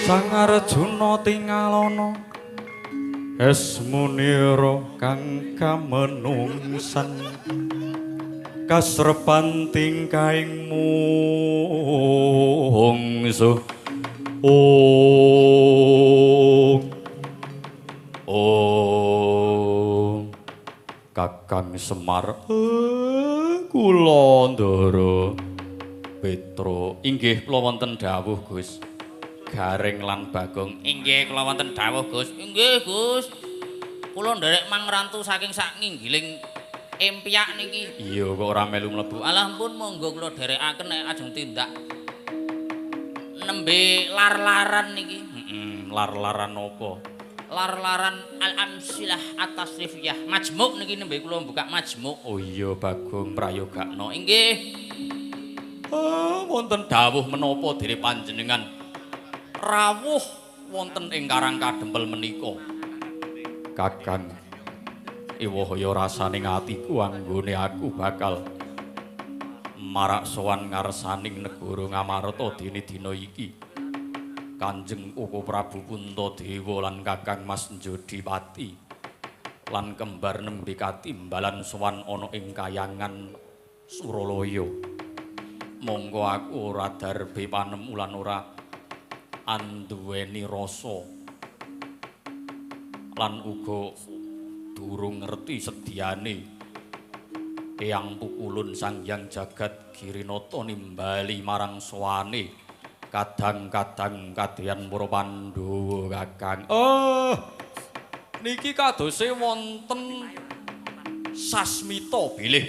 Sang Arjuna tingalana esmunira kang kamenungsan kasrepan tingkahing mungsuh. Om Om Kakang Semar kula Ndara Petro inggih kula wonten dawuh Gus. Gareng lan Bagong inggih kula wonten dawuh Gus. Inggih Gus. Kula nderek mangrantu saking sak nginggiling empyak niki. Iya kok ora melu mlebu. Alah ampun monggo kula dherekaken nek ajeng tindak nembe lar-laran niki. Heeh, lar-laran apa? Lar-laran al-amsilah at-tasrifiyah. Majmuk niki nembe kula buka majmuk. Oh iya Bagong prayogakno. Inggih. Wonten dawuh menapa dene panjenengan rawuh wonten ing Karang Kadempel menika? Kakang, ewahaya rasane atiku anggone aku bakal marak sowan ngarsaning negara Ngamarta dene dina iki. Kanjeng Koko Prabu Puntadewa lan Kakang Mas Njodipati lan kembar nembe katimbalan sowan ana ing kayangan Suralaya. Monggo aku ora darbe panemu lan ora anduweni rasa lan uga durung ngerti sediane Eyang Pukulun Sang Hyang Jagat Girinata nimbali marang sowane kadang-kadang kadeyan para Pandhawa Kakang. Oh, niki kadose wonten sasmita bilih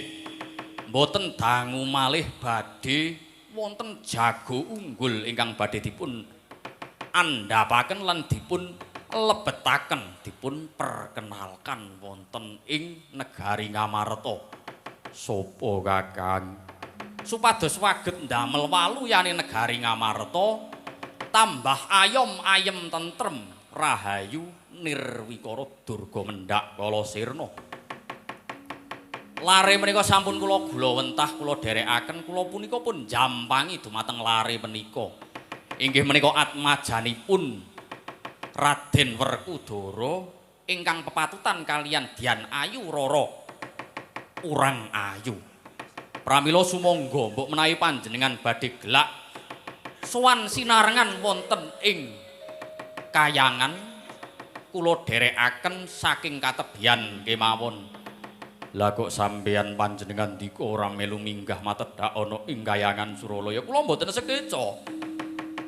mboten dangu malih badhe wonten jago unggul ingkang badhe dipun andhapaken lan dipun lebetaken, dipun perkenalkan wonten ing negari Ngamarta. Sopo Kakang? Supados waget ndamel waluyane negari Ngamarta tambah ayom ayem tentrem rahayu nirwikara durga mendhak kala sirna. Lare menika sampun kula gulawentah kula dherekaken, kula punika pun jampangi dumateng lare menika. Inggih menika atmajanipun Raden Werkudara ingkang pepatutan kalian Dian Ayu Rara Urang Ayu. Pramila sumangga mbok menawi panjenengan badhe gelak sowan sinarengan wonten ing kayangan kula dherekaken saking katebian kemawon. Lah kok sampeyan panjenengan dika ora melu minggah matedhak ana ing kayangan Suralaya? Kula mboten sekeca.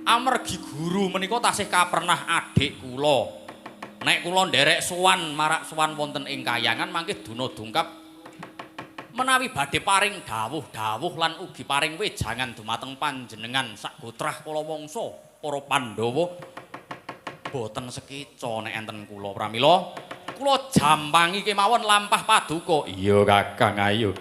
Amargi guru menika tasih kapernah adik kula. Nek kula nderek sowan marak sowan wonten ing kayangan mangke duna dungkap menawi badhe paring dawuh-dawuh lan ugi paring wejangan dumateng panjenengan sak gotrah kala wangsa para Pandhawa boten sekeca nek enten kula. Pramila kula jampangi kemawon lampah paduka. Iya Kakang, ayo.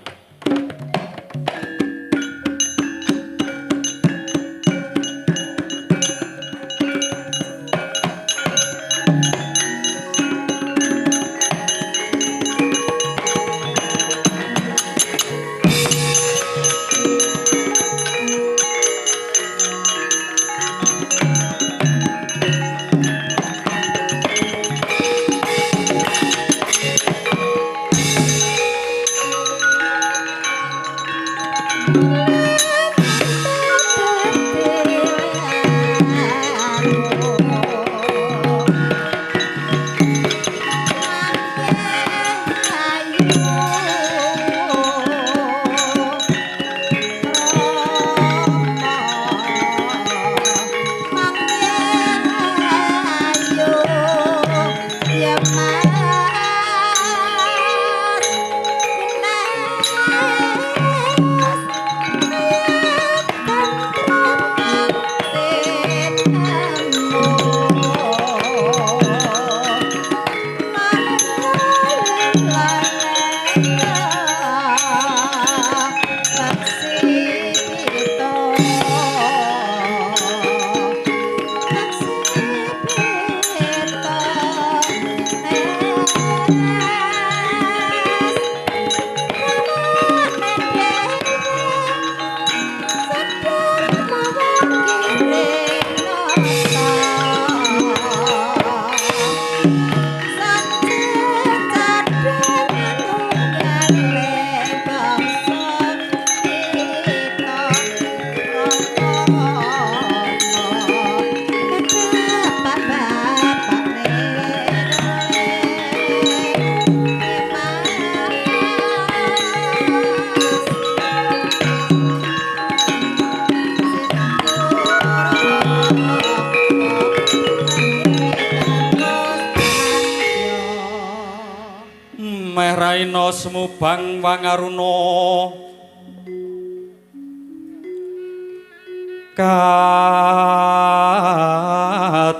Kula semubang wangaruna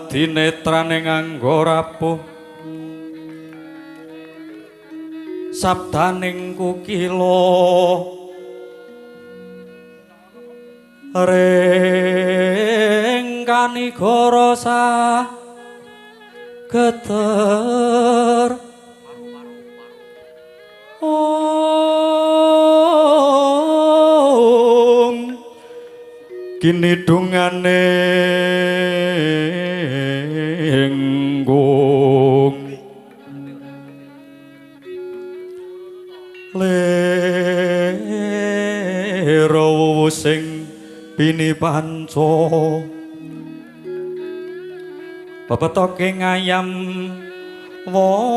kadinetrane nganggo rapuh sabdaning kukila ring kanigara geter. Om kini dungane nggung lero sing bini panca pepetoke ngayam wono.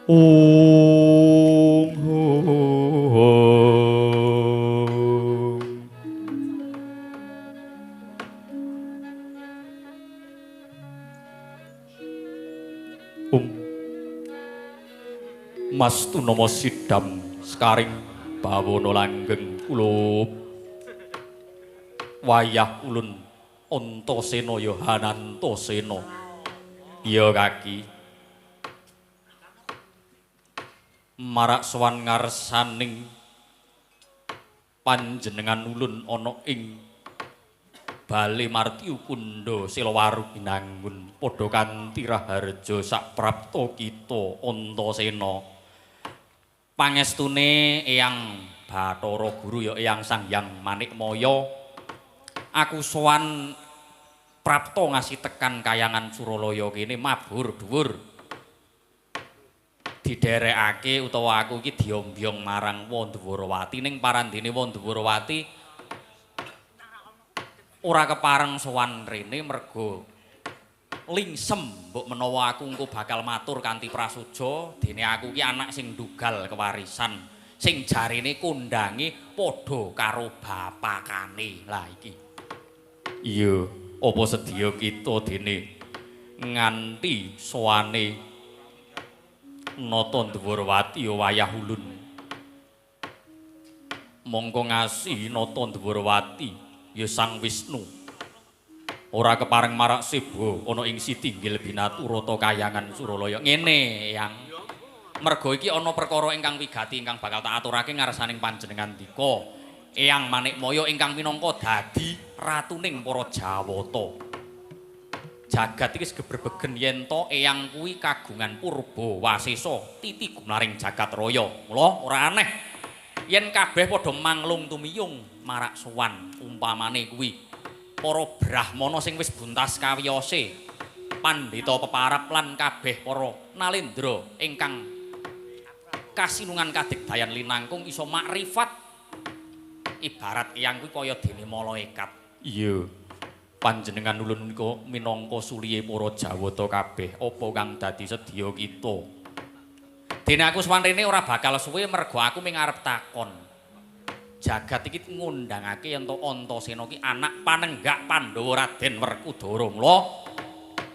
Om Om Mas Tunama Sidam sekaring bawana langgeng kulup wayah ulun Antasena ya Hanantasena. Iya kaki marak sowan ngarsaning panjenengan ulun ana ing Bale Martyu Kundha Silawaru Binangun padha kanthi raharja saprapta kita Antasena. Pangestune Eyang Bathara Guru ya Eyang Sang Hyang Manikmaya, aku sowan prapta ngasih tekan kayangan Suralaya kene mabur dhuwur didherekake utawa aku iki diombyong marang Wandwarawati ning parandene Wandwarawati ora kepareng sowan rene mergo lingsem mbok menawa aku engko bakal matur kanthi prasaja dene aku iki anak sing ndugal kewarisan sing jarene kondange padha karo bapakane. Lah iki iya apa sedya kita dene nganti sowane Nata Ndwarawati wayah ulun mongko ngasih Nata Ndwarawati ya Sang Wisnu ora kepareng marak seba ana ing sitinggil binaturata kayangan Suralaya. Ngene Eyang, mergo iki ana perkara ingkang wigati ingkang bakal tak aturake ngarsaning panjenengan dika Eyang Manikmaya ingkang minangka dadi ratuning para Jawata. Jagat iki geberbegen yen to Eyang kuwi kagungan purba wasesa titi gumlaring jagat raya. Mula ora aneh yen kabeh padha manglung tumiyung marak sowan umpamane kuwi para brahmana sing wis buntas kawiyose, pandhita peparap lan kabeh para nalendra ingkang kasinungan kadigdayan linangkung iso makrifat ibarat Eyang kuwi kaya dene malaikat. Iya. Panjenengan ulun menika minangka sulihe para Jawata kabeh apa kang dadi sedya kita. Dene aku sowan rene ora bakal suwe mergo aku mung arep takon. Jagat iki ngundangake yen to Antasena ki anak panenggak Pandhawa Raden Werkudara. Mula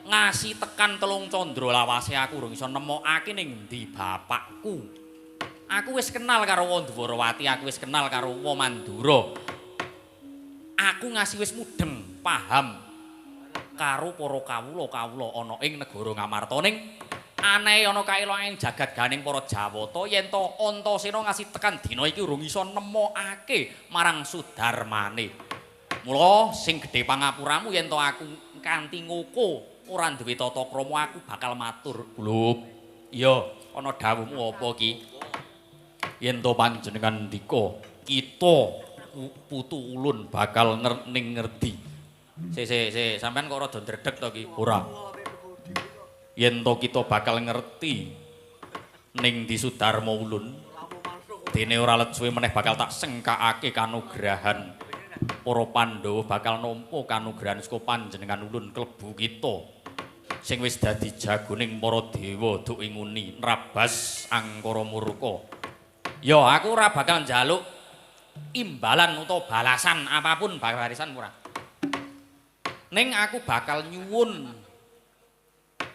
ngasi tekan 3 candra lawase aku urung iso nemokake ning endi bapakku. Aku wis kenal karo Wandwarawati, aku wis kenal karo Wamandura. Aku ngasi wis mudeng paham karo para kawula-kawula ana ing negara Ngamarta ning anehe ana kaelongan jagat ganing para Jawata yen to Antasena ngasi tekan dina iki urung iso nemokake marang Sudarmane. Mula sing gedhe pangapuramu yen to aku kanthi ngoko ora duwe tata krama aku bakal matur. Glup. Iya, ana dawuhmu apa ki? Yen to panjenengan ndika kita putu ulun bakal ning ngerti. Sik sik sik, sampean kok rada ndredeg to ki? Ora. Yen to kita bakal ngerti ning di Sudarma ulun, dene ora let suwe meneh bakal tak sengkakake kanugrahan para Pandhawa bakal nampa kanugrahan saka panjenengan ulun klebu kita sing wis dadi jagoning para dewa duk ing nguni nrabas angkara murka. Ya aku ora bakal njaluk imbalan utawa balasan apapun barisan ora. Ning aku bakal nyuwun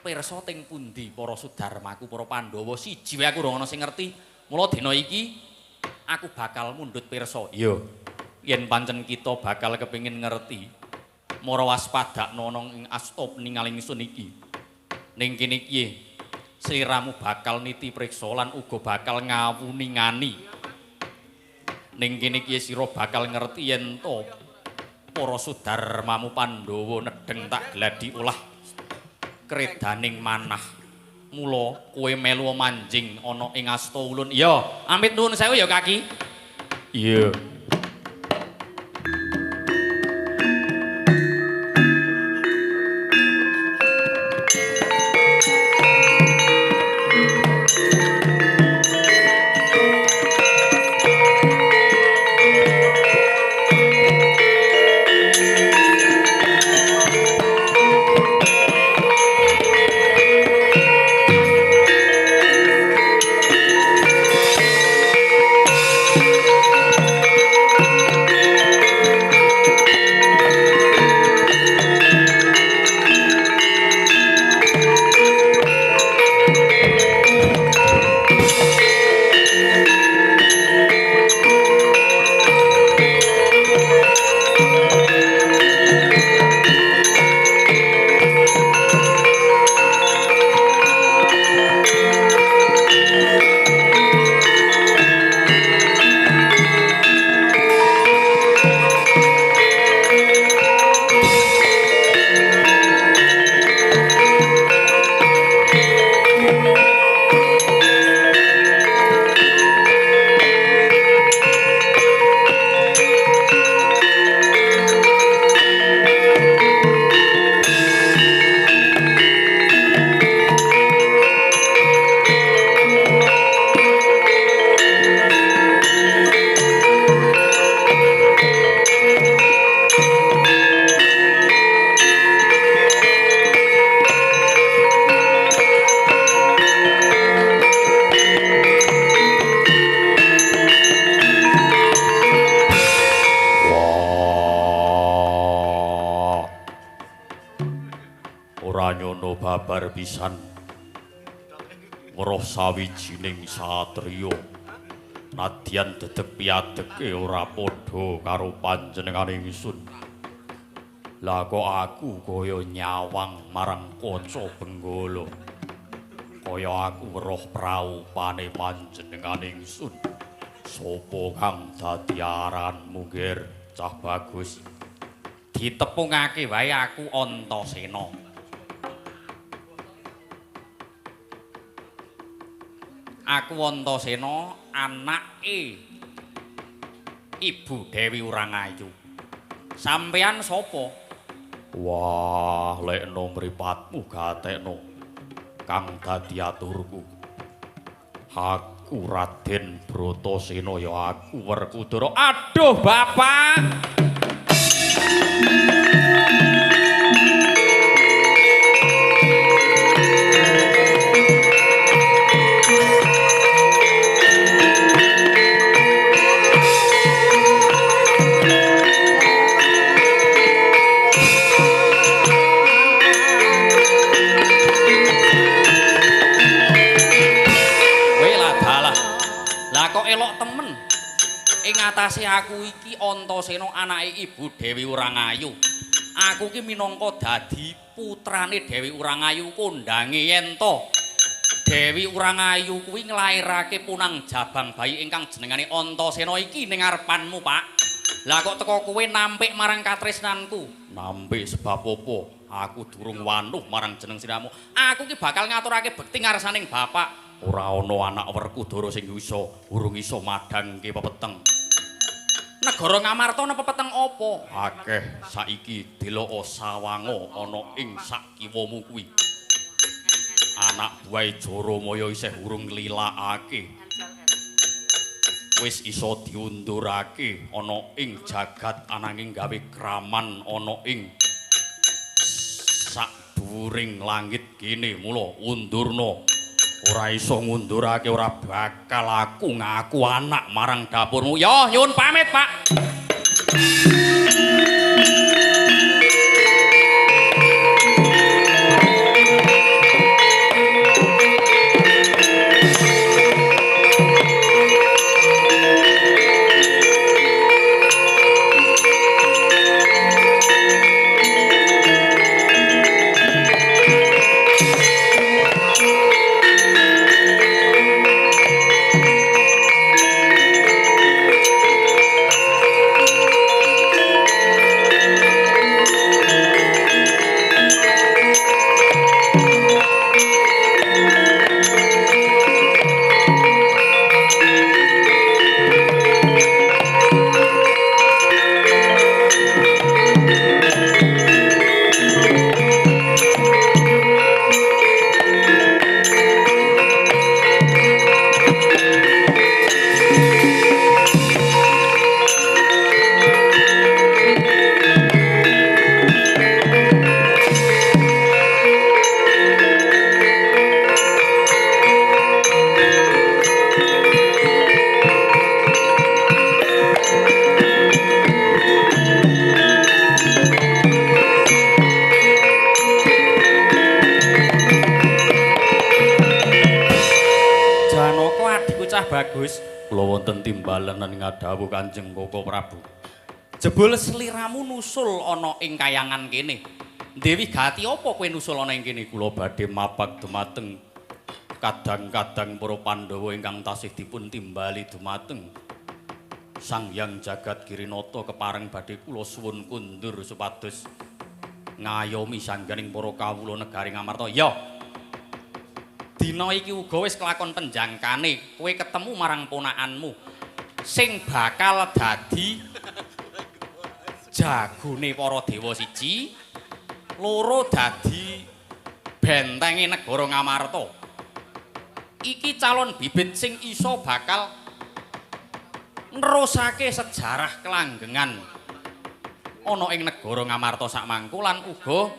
pirsa teng pundi para sudarmaku, para Pandhawa siji wae aku ora ana sing ngerti. Mula dina iki aku bakal mundhut pirsa. Iya. Yen pancen kita bakal kepengin ngerti, mara waspadakno ana ing asta ningali ingsun iki. Ning kene iki sliramu bakal niti priksa lan uga bakal ngawuningani. Ning kene iki sira bakal ngerti yen to para sudarmamu Pandhawa nedheng tak gladi olah kredaning manah. Mula kowe melu manjing ana ing asta ulun. Iya, amit nuwun sewu ya Kaki. Iya. Babar pisan weruh sawijining satriya nadyan dedeg piadege ora padha karo panjenengane ingsun. Lah kok aku kaya nyawang marang kaca benggala, kaya aku weruh praupane panjenengane ingsun. Sapa kang dadi aranmu, Ger? Cah bagus. Ditepungake wae aku Antasena. Aku Antasena anake Ibu Dewi Urangayu. Sampeyan sapa? Wah, lekno mripatmu gatekno kang dadi aturku. Aku Raden Bratasena ya aku Werkudara. Aduh, Bapak. Elok temen ing atase aku iki Antasena anake Ibu Dewi Urangayu. Aku iki minangka dadi putrane Dewi Urangayu kondange yen to Dewi Urangayu kuwi nglairake punang jabang bayi ingkang jenengane Antasena iki ning ngarepanmu, Pak. Lah kok teko kowe nampik marang katresnanku? Nampik sebab apa? Aku durung wanuh marang jeneng siramu. Aku iki bakal ngaturake bekti ngarsaning bapak. Ora ana anak Werkudara sing iso urung iso madhangke pepeteng. Negara Ngamarta ana pepeteng apa? Akeh saiki delok sawanga ana ing sak kiwamu kuwi. Anak buahe Jaramaya isih urung nglilakake. Wis iso diundurake ana ing jagat ananging gawe kraman ana ing sak dhuwuring langit kene. Mula undurna. Ora iso ngundurake, ora bakal aku ngaku anak marang dapurmu. Yo, nyuwun pamit, Pak. bocah bagus? Kula wonten timbalenan ngadhawuh Kanjeng Koko Prabu. Jebul sliramu nusul ana ing kayangan kene. Dewi gati apa kowe nusul ana ing kene? Kula badhe mapak dumateng kadang-kadang para Pandhawa ingkang tasih dipun timbali dumateng Sang Hyang Jagat Girinata kepareng badhe kula suwun kundur supados ngayomi sangganing para kawula negari Ngamarta. Ya. Dina iki uga wis kelakon penjangkane, kowe ketemu marang ponakanmu sing bakal dadi jagone para dewa siji, loro dadi bentenge negara Ngamarta. Iki calon bibit sing iso bakal nerusake sejarah kelanggengan ana ing negara Ngamarta sakmangku lan uga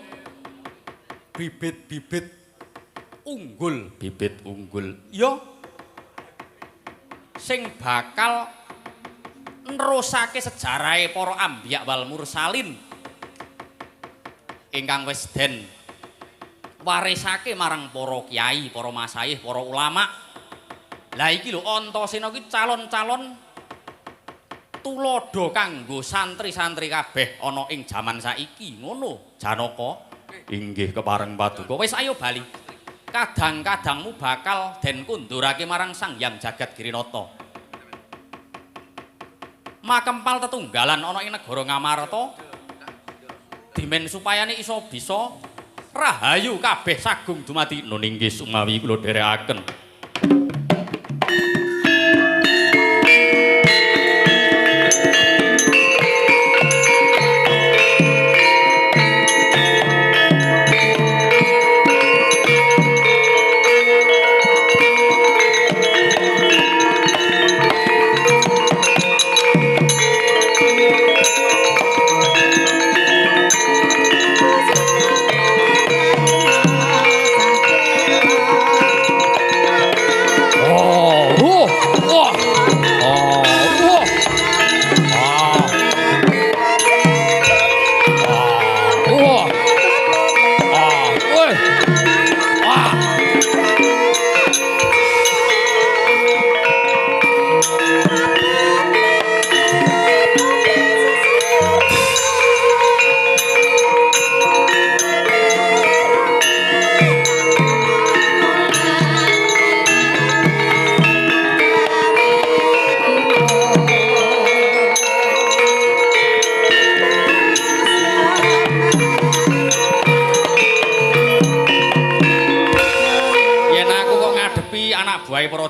bibit-bibit unggul, bibit unggul ya sing bakal nerusake sejarahe para ambiya wal mursalin ingkang wis den warisake marang para kiai, para masayih, para ulama. Lah iki lho Antasena iki calon-calon tuladha kanggo santri-santri kabeh ana ing jaman saiki ngono Janaka. Inggih kepareng paduka. Wis ayo bali. Kadang-kadangmu bakal den kundurake marang Sang Hyang Jagat Girinata. Makempal tetunggalan ana ing negara Ngamarta. Dimen supayane iso bisa rahayu kabeh sagung dumadi. Nun inggih sumawi kula dherekaken.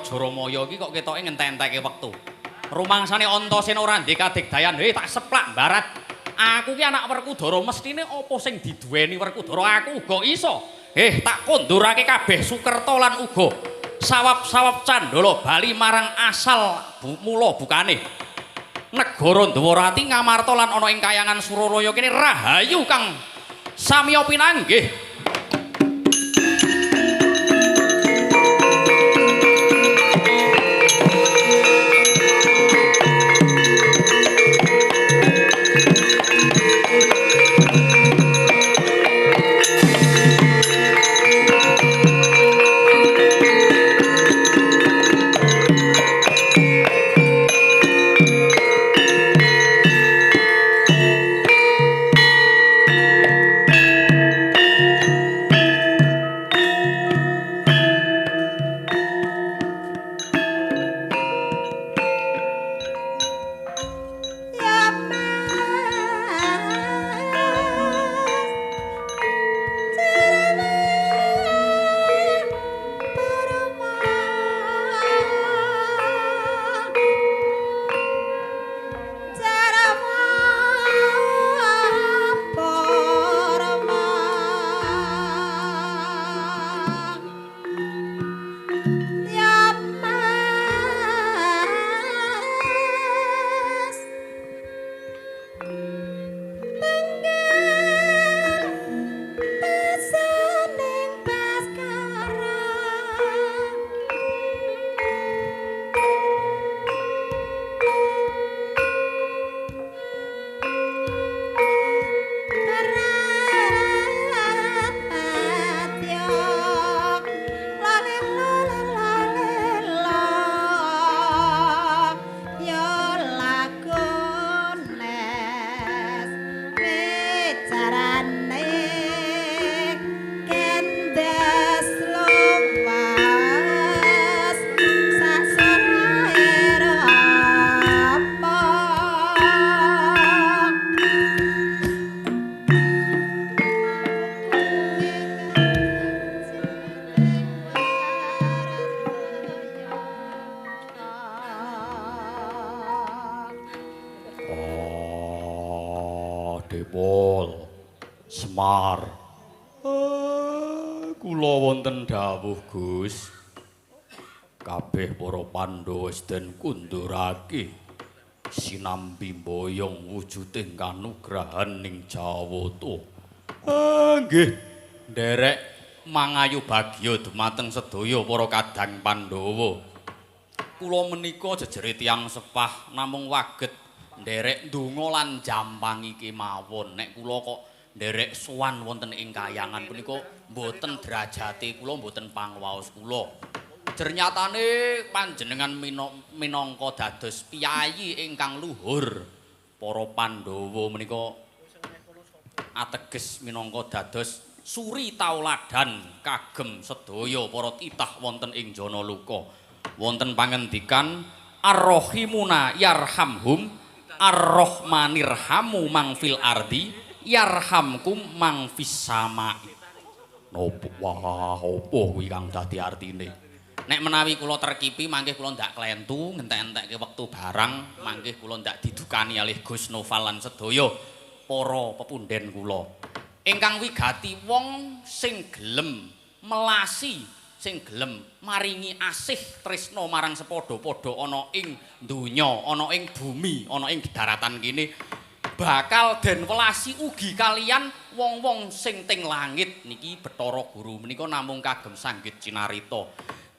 Jaramaya iki kok ketoke ngentek-enteke wektu. Rumangsane Antasena ora ndek kadigdayan, heh tak seplak mbarat. Aku ki anak Werkudara, mestine apa sing diduweni Werkudara aku uga iso. Heh tak kondurake kabeh Sukerta lan uga sawab-sawab candala bali marang asal mula bukane. Negara Dwarati Ngamarta lan ana ing kayangan Suralaya kene rahayu kang samiya pinanggih. Gedhe Pol. Semar. Kula wonten dawuh, Gus. Kabeh para Pandhawa wis den kundurake sinambi mboyong wujuding kanugrahan ning Jawata. Nggih, nderek mangayu bagya dumateng sedaya para kadang Pandhawa. Kula menika jejere tiyang sepah namung waget nderek ndonga lan jampangi kemawon. Nek kula kok nderek sowan wonten ing kayangan punika mboten derajate kula, mboten pangwaos kula. Jernyatane panjenengan minangka dados piyayi ingkang luhur para Pandhawa menika ateges minangka dados suri tauladan kagem sedaya para titah wonten ing Janaluka. Wonten pangendikan Ar-Rahimuna yarhamhum Ar-Rahmanirhamu mang fil ardi yarhamkum mang fis samai. Napa wah apa kuwi kang dadi artine? Nek menawi kula terkipi mangke kula ndak klentu ngentek-entekke wektu barang mangke kula ndak didukani alih Gus Noval lan sedaya para pepunden kula. Ingkang wigati wong sing gelem melasi, sing gelem maringi asih tresna marang sepadha-padha ana ing donya, ana ing bumi, ana ing daratan kene bakal den welasi ugi kalian wong-wong sing ting langit. Niki Bathara Guru menika namung kagem sanggit cinarita.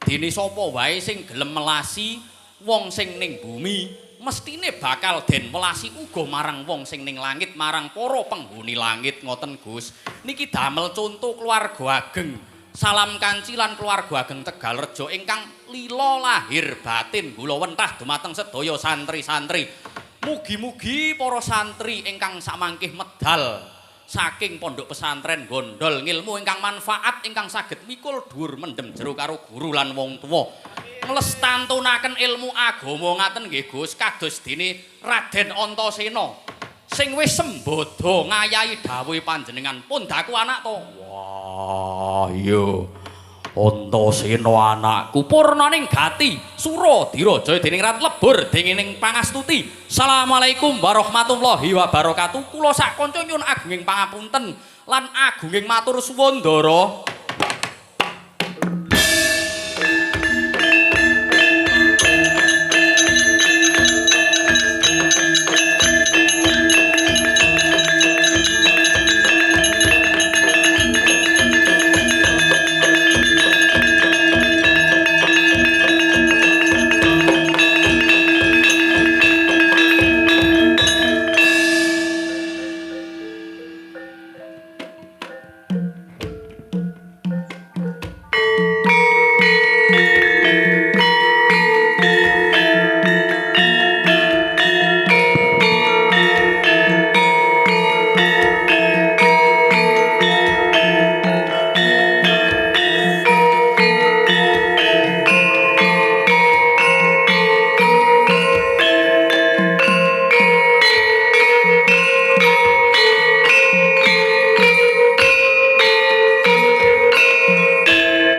Dene sapa wae sing gelem melasi wong sing ning bumi mestine bakal den welasi uga marang wong sing ning langit, marang para penghuni langit. Ngoten Gus. Niki damel conto keluarga ageng Salam Kanci lan keluarga ageng Tegalrejo ingkang lila lahir batin gula wentah dumateng sedaya santri-santri. Mugi-mugi para santri ingkang samangkih medal saking pondok pesantren gondol ngilmu ingkang manfaat ingkang saged mikul dhuwur mendem jero karo guru lan wong tuwa. Nglestantunaken ilmu agama ngaten nggih Gus, kados dene Raden Antasena sing wis sembodo ngayahi dawuhe panjenengan pun daku anak to. Wah iya, Antasena anakku purnaning gati sura diraja dening rat lebur dening pangastuti. Assalamualaikum warahmatullahi wabarakatuh. Kula sak kanca nyuwun agunging pangapunten lan agunging matur suwun, Ndara.